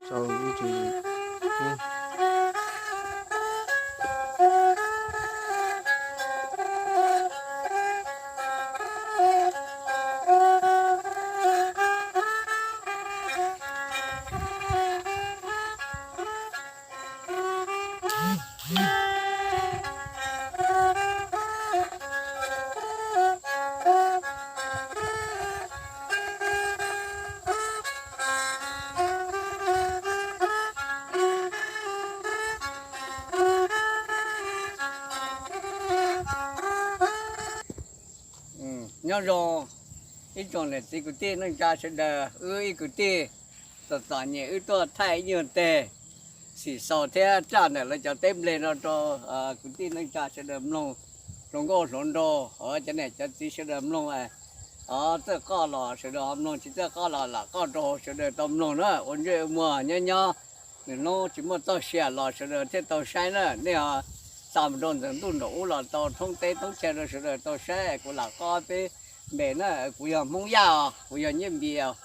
Sau ib tug. Nyob zoo ib tsoom niam txiv kwv tij neej tsa sawv daws, wb ib kwv tij txom txom nyem wb tuaj thaij ib nyuag teg xim xaus thiab raj ntawm lawv cov teb nplej no rau kwv tij neej tsa sawv daws mloog hluas nkauj hluas nraug, cov niam cov txiv sawv daws mloog. Txawj qoj los sawv daws ho mloog, tsis txawj qoj los lam qoj rau sawv daws tau mloog na. Ua ntsej ua muag nyob nyob, nws hnub tsis muaj txoj sia los sawv daws thiaj tau saib na. Nej ho xa mus rau ntawm ntuj nraum ub los tau, thoob teb thoob chaw rau sawv daws tau saib. Kuv lam qoj peb npe na, kuv yog Hmoob Yaj os, kuv yog Nyiaj Npis os.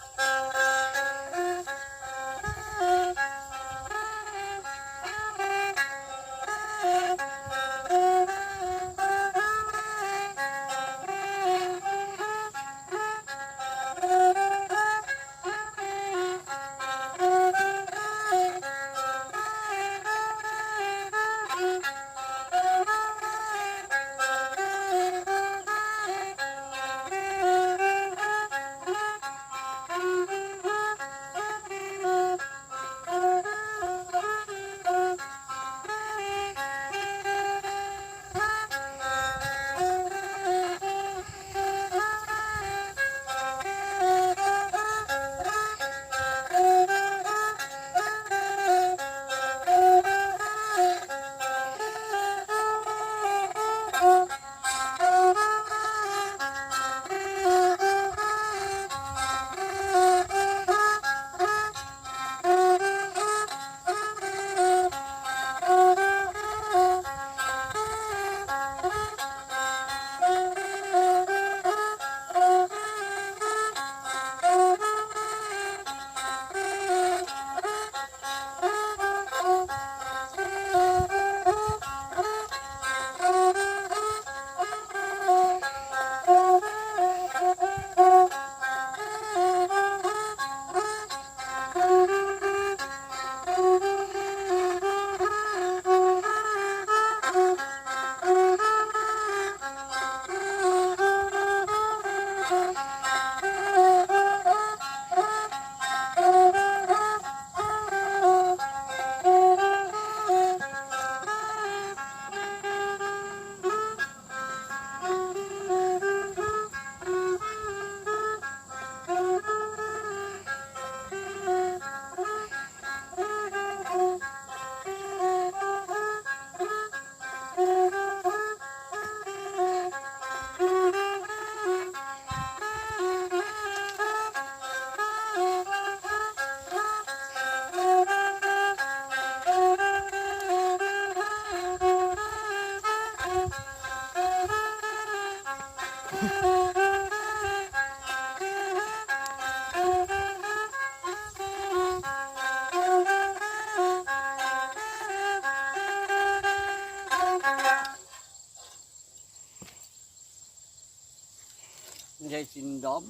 Ntshe tsis nrov.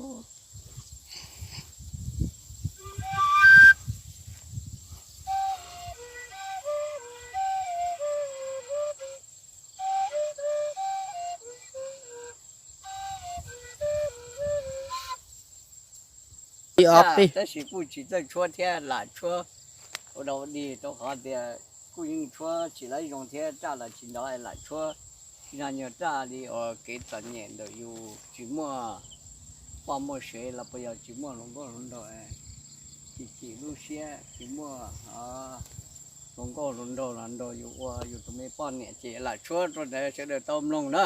Tab sis kuj tsis txawj tshuab thiab, lam tshuab ua dog ua dig rau qhov tias kuj yeej tshuab tsis lawv zoo thiab, raj los tsis nrov lam tshuab. Tsis yog nyuag raj li uas kev txom nyem ntawm yus tsis muaj poj muaj sev los puas yog tsis muaj hluas nkauj hluas nraug, chim chim lub siab tsis muaj hluas nkauj hluas nraug los nrog yus ua yus tus me poj niam ces lam tshuab rau ntawd sawv daws tau mloog na.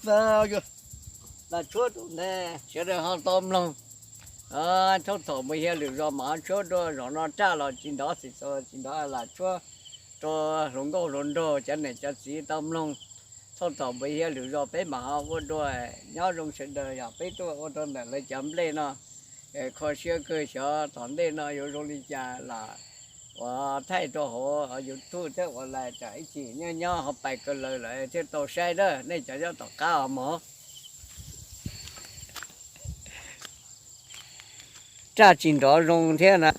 Lam tshuab rau ntag, sawv daws ho tau mloog. Thauj thaum npus hiab lwm zos mas ho tshuab dua, zos no raj los tsis nrov xim xaus, tsis nrov lam tshuab rau hluas nkauj hluas nraug cov niam cov txiv tau mloog. Thauj thaum npus hiab lwm zos peb mam ho ua dua. Nyob zoo sawv daws, yog peb tuaj ua rau ntawm lawv cov nplej no kho siab kawg, xyov tom ntej no yuav zoo li cas lam uas thaij rau hauv YouTube thiab uas lais tsam ib chim nyob nyob ho pais kawg lawm lawm thiaj tau saib na. Nej cov nyob tom qab os mog. Raj tsis nrov zoo thiab na.